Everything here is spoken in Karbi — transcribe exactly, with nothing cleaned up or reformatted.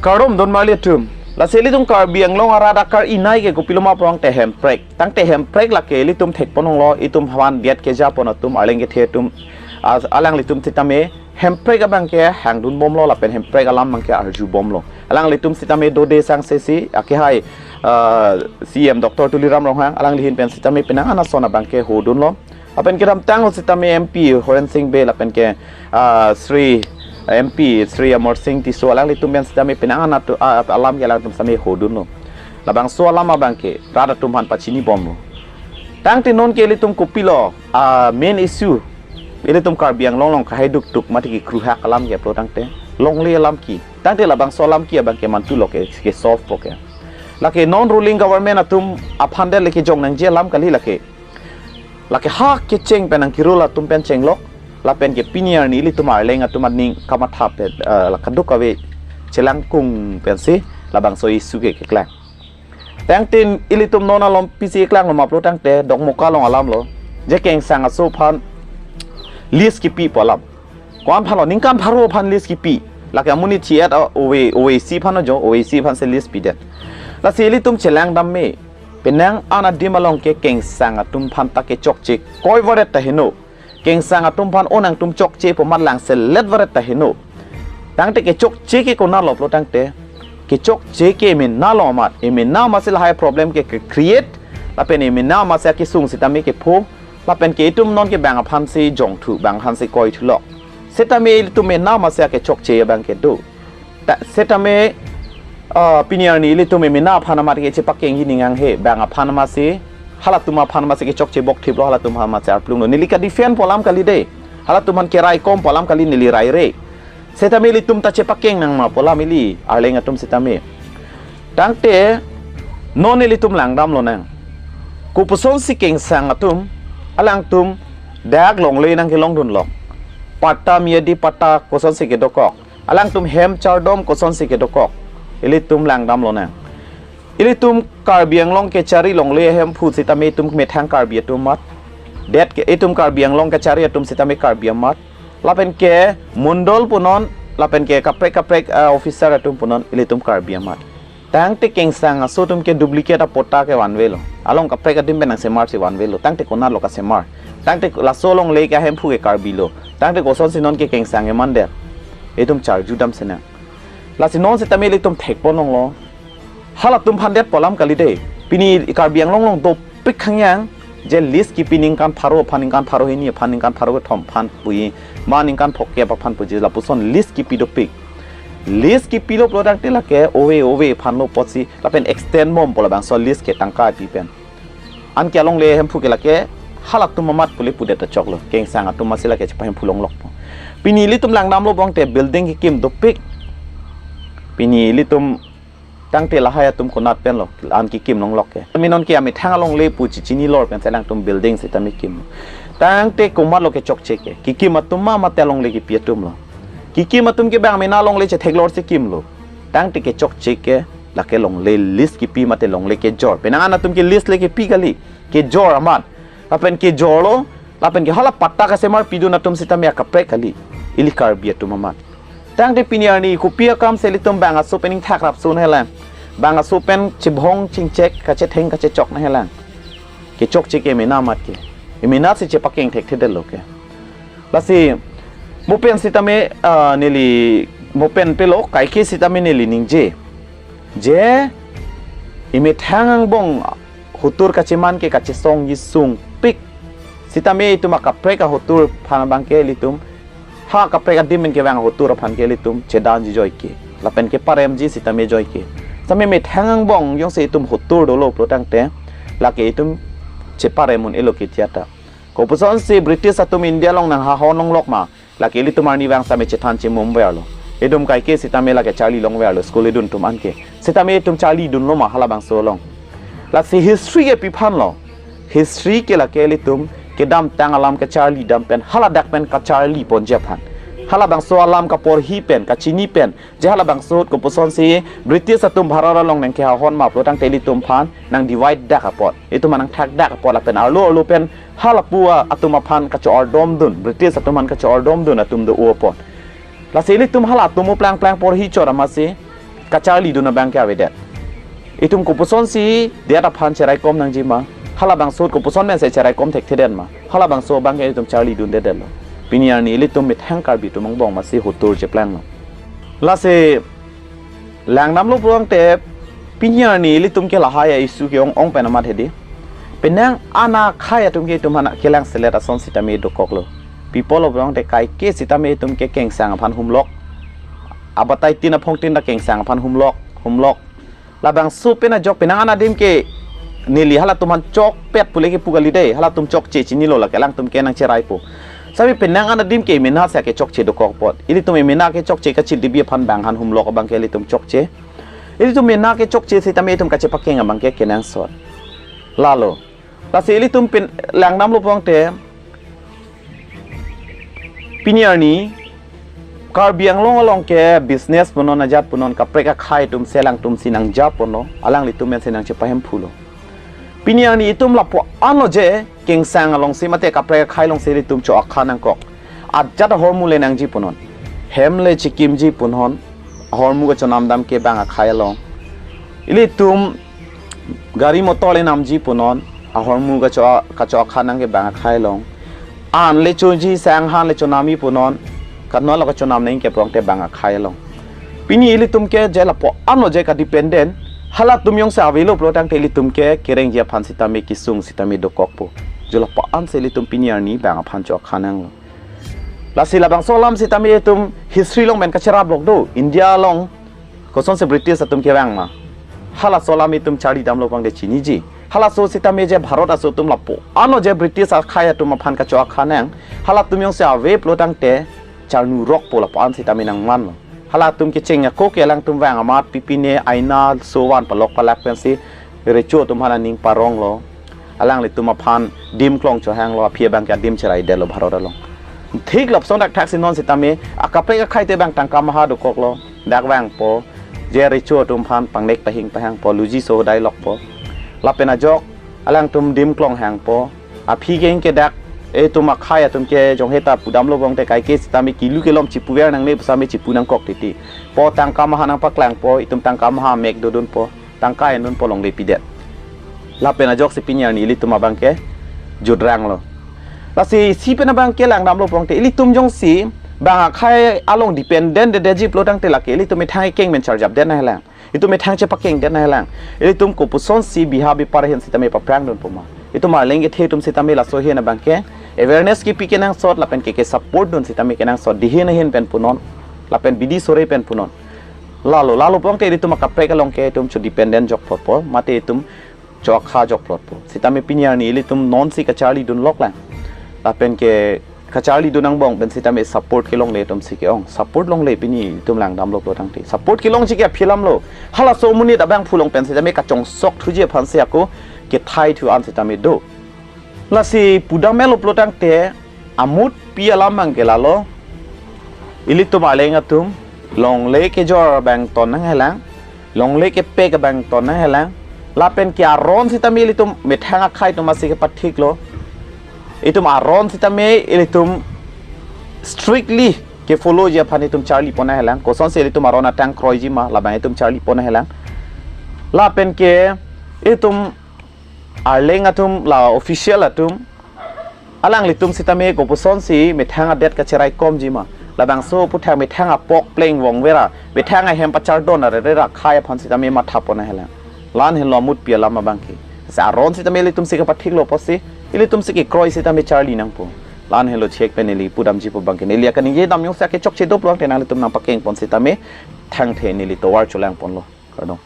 Kardom don marli atum. Lasi ilitum Karbi Anglong arat akar-inai ke kopiloma pulote hemprek. Tangte hemprek lake ilitum thekpon longlo, itum havan biat keja pon atum, arleng kethe atum, as-, alanglitum sitame hemprek abang ke hangdun bomlo lapen hemprek alam abang ke arju bomlo. Alanglitum sitame dode sang sesi, akehai, ah, C M Doctor Tuliram Ronghang, alangli ahin pen sitame penang an ason abang ke hodunlo. Lapen kedamtang ahut sitame M P Horen Sing Bey lapen ke, ah, Shri M P Shri Amarsing Tisso, alanglitum pen sitame penang an atu-, ah, alam ke alangtum sitame hodunlo. Labangso alam abang ke rat atum aphan pachini bomlo. Tangte non ke ilitum kopilo, ah, main issue, ilitum Karbi Anglong along kahai dukduk mati kekruhak alam ke pulo tangte longle alam ke. Tangte labangso alam ke abang ke mantu lo ke, ke solve po ke. Lake non ruling government atum aphan det lake jong nangji alam kali lake. Lake ha kecheng pen nangkirul atum pen chenglok, lapen ke pini arni ilitum arleng atum aning kamatha pen, eh, la kadokave chelangkung pensi labangso issue ke keklang. Tangte ilitum non alom pisi keklang lo ma pulo tangte Dokmoka along alam lo. Je Kengsang aso aphan lease kipi pu alam. Ko-an aphan lo, ningkan pharo aphan lease kipi. Lake amonit chi-et a ove, ove isi aphan jo, ove isi aphan si lease pidet. Lasi ilitum chelangdam me. Penang an adim along ke Kengsang atum aphan ta kechokche koi varet ta heno. Kengsang atum aphan o nangtum chokche pu amat langselet varet ta heno. Tangte kechokche ke konatlo pulo tangte, kechokche ke emena along amat, emena amatsi lahai problem ke, ke create, lapen emena amatsi akesung sitame kepho, lapen ke itum non ke bang aphan si jongthu, bang aphan si koithu lok. Sitame ilitum emena amatsi akechokche abang ke do. Ta, sitame, ah, pini arni ilitum emena aphan amat ke chepakeng hini ngang he, bang aphan amatsi, halatum aphan amatsi kechokche bokthiplo, halatum aphan amatsi arplunglo. Neli ka-defend pu alam kali de. Halatum aphan keraikom pu alam kali, neli raire. Sitame ilitum ta chepakeng nang ma pu alam ili arleng atum sitame. Tangte non ilitum langdam lonang. Kopuson si Kengsang atum, alangtum dak longle nangkelong dunlok. Patta miyadi patta koson si kedokok. Alangtum hem chardom koson si kedokok. Ilitum langdam lonang. Ilitum Karbi Anglong kechari longle ahemphu sitame itum methang Karbi atum amat. Det ke itum Karbi Anglong kechari atum sitame Karbi amat. Lapen ke mondol punon, lapen ke kaprek kaprek, ah, officer atum punon, ilitum Karbi amat. Tangte Kengsang aso atum ke duplicate apatta ke vanvelo. Along kaprek adim pen nangsemar si vanvelo. Tangte konatlo kasemar. Tangte laso longle ke ahemphu ke Karbi lo. Tangte koson si non ke Kengsang eman det. Itum charjudam senang. Lasi non sitame ilitum thekpon longlo. Halatum aphan det pu alam kali de. Pini Karbi Anglong along dopik khangyang, je lease kipi ningkan pharo aphan, ningkan pharo hini aphan, ningkan pharo kethom aphan puji, ma ningkan phokep aphan puji, lapuson lease kipi dopik. Lease kipilo pulo tangte lake ove ove aphan lo apotsi, lapen extend bom pu labangso lease ke tangka pi pen. Anke alongle ahemphu ke lake halatum amat pule pudet ta choklo. Kengsang atum amatsi lake chepahemphu longlok po. Pini ilitum langdamlo bongte building kekim dopik. Pini ilitum tangte lahai atum konat pen lo, an kekim longlok ke. Minon ke amethang alongle pu chechini lor pen si alangtum building sitame kimlo. Tangte komatlo kechokche ke. Kekim atum ma mate alongle kipi atum lo. Kekim atum ke bang mena alongle chetheklor si kimlo. Tangte kechokche ke lake longle lease kipi mate longle kejor. Penang an atum ke lease le kipi kali. Kejor amat. Lapen kejorlo, lapen ke hala patta kasemar pidun atum sitame akaprek kali. Ili Karbi atum amat. Tangte pini arni kopi akam si ilitum bang aso pen ingthak rapso nanghelang. Bang aso pen chibhong chingchek kachetheng kachechok nanghelang. Kechokche ke emena amat ke. Emena si chepakeng thekthedetlo ke. Lasi mo pen sitame, ah, neli mo pen pelo kaike sitame neli ningje. Je emethang angbong hotur kacheman ke kachesong yisung pik. Sitame itum akaprek ahotur aphan abang ke ilitum, ha kaprek adim pen kevang ahotur aphan ke ilitum chedanji joike. Lapen keparemji sitame joike. Sitame methang angbong jongsi itum hotur dolo pulo tangte, lake itum cheparem un-elo kethe ta. Kopuson si British atum India along nanghahon longlok ma, lake ilitum arnivang sitame chethan chemum verlo. Itum kaike sitame lake charli long verlo, school idun atum anke. Sitame itum charlidunlo ma halabangso along. Lasi history ke pi aphan lo. History ke lake ilitum kedamtang alam kacharlidam pen, haladak pen kacharli ponji aphan. Halabangso alam kaporhi pen, kachini pen, je halabangso ahut kopuson si British atum Bharat along nangkehahon ma pulo tangte ilitum aphan nang divide dak apot. Itum aphan nangthak dak apot lapen arlo arlo pen halapu atum aphan kacho-ardomdun, British atum aphan kacho-ardomdun atum do-o apot. Lasi ilitum halatum uplang plang porhi chot amatsi kacharlidun abangke avedet. Itum kopuson si det aphan cheraikom nangjima. Halabangso kopuson pen si cheraikom thekthedet ma. Halabangso abangke itum charlidundedetlo. Pini arni ilitum methang Karbi atum angbong masi hotur cheplanglo. Lasi langdamlo pulote pini arni ilitum ke lahai a-issue ke-ong ong pen amat hedi. Penang an akhai atum ke itum aphan kelangselet ason sitame dokoklo. Pi apotlo pulote kaike sitame itum ke kengsang aphan humlok. Abatai tin aphongtin ta kengsang aphan humlok, humlok. Labangso pen ajok penang an adim ke neli halatum aphan chokpet pule kepu kali dei, halatum chokche chinilo, lake alangtum ke nangcheraipo. Sitame penang an adim ke emena si kechokche dokok apot. Ilitum emena kechokche kachildibi aphan bang aphan humlok abangke ilitum chokche. Ilitum emena kechokche sitame itum kachepakeng abangke kenangsot. Lalo. Lasi ilitum pen langdamlo pulote pini arni Karbi Anglong along ke business punon, ajat punon, kaprek akhai atum si alangtum si nangjaponlo, alanglitum pen si nangchepahemphulo. Pini arni itum lapu-anlo je kengsang alongsi mate kaprek akhai alongsi ilitum cho-akha nangkok. Ajat ahormu le nangji punon. Hem le chikimji punon. Ahormu kachonamdam ke bang akhai along. Ilitum gari motor le namji punon, ahormu kacho, kacho-akha nang ke bang akhai along. An le choji, sang han le chonamji punon, kanolo kachonam nang ke pulote bang akhai along. Pini ilitum ke je lapu-anlo je kadependent, halatum jongsi avelo pulotangte ilitum ke kerengji aphan sitame kesung sitame dokokpo. Je lapu-an si ilitum pini arni bang aphan cho-akha nanglo. Lasi labangso alam sitame itum history along pen kacheraplok do, India along kosonsi British atum kevang ma. Halaso alam itum charlidamlo pulote chiniji. Halaso sitame je Bharat aso atum lapu-anlo je British akhai atum aphan kacho-akha nang. Halatum jongsi ave pulotangte charnurokpo, lapu-an sitame nangmanlo. Halatum kecheng ako ke alangtum vang amat pipine aina sovan palok palak pensi recho atum aphan aning paronglo. Alanglitum aphan dim klong chohanglo, aphi abangke adim cheraidetlo Bharat along. Thik lapuson thakthak si non sitame, akaprek akhai te bang tangka maha dokoklo, dak vangpo, je recho atum aphan pangnek pahing pahangpo, luji so hodai lokpo. Lapen ajok, alangtum dim klong hangpo, aphi ke ingke dak, itum akhai atum ke jonghe ta pudamlo pulote kaike sitame kilu kelom chipuver nangne pusitame chipu nangkok titi. Po tangka maha nangpaklangpo, itum tangka maha mek dodunpo. Tangka enunpo, longle pidet. Lapen ajoksi pini arni ilitum abangke judranglo. Lasi isi pen abangke langdamlo pulote ilitum jongsi bang akhai along dependent dedetji pulotangte lake ilitum methang ekeng pen charjapdet nanghelang. Itum methang chepakengdet nanghelang. Ilitum kopusonsi biha bipar ahin sitame paprangdunpo ma. Itum arleng kethe atum sitame laso ahin abangke awareness kipi kenangsot lapen ke, ke support dun sitame kenangsot, dihin ahin pen punon. Lapen bidi sore pen punon. Lalo, lalo pulote ilitum akaprek along ke itum cho-dependent jokplotpo, mate itum cho-akha jokplotpo. Sitame pini arni ilitum nonsi kacharlidun loklang. Lapen ke kacharlidun angbong pen sitame support kelongle atumsi ke-ong. Support longle pini itum langdamlo pulotangte. Support kelongji ke aphi alamlo. Halaso amonit abangphu along pen sitame kachongsok thuji aphansi ako kethaithu an sitame do. Lasi pudamlo pulotangte amutpi alam abangke lalo. Ilitum arleng atum longle kejor abang ton nanghelang, longle kepek abang ton nanghelang. Lapen ke aron sitame ilitum methang akhai atum asi kepathiklo. Itum aron sitame ilitum strictly ke-followji aphan itum charlipon nanghelang. Kosonsi ilitum aron atang kroiji ma, labang itum charlipon nanghelang. Lapen ke itum arleng atum la official atum, alanglitum sitame kopusonsi methang adet kacheraikomji ma. Labangso aphuthak methang apok pleng vongvera, methang ahem pachardon arerera akhai aphan sitame mathapon nanghelang. La-an henlo amutpi alam abangke. Lasi aron sitame ilitumsi kepathiklo apotsi, ilitumsi kekroi sitame charli nangpo. La-an henlo chek pen neli pudamji pu abangke. Neli akaningje dam jongsi akechokche do pulotangte nanglitum nangpakengpon sitame thangthe neli tovar cholangponlo. Kardom.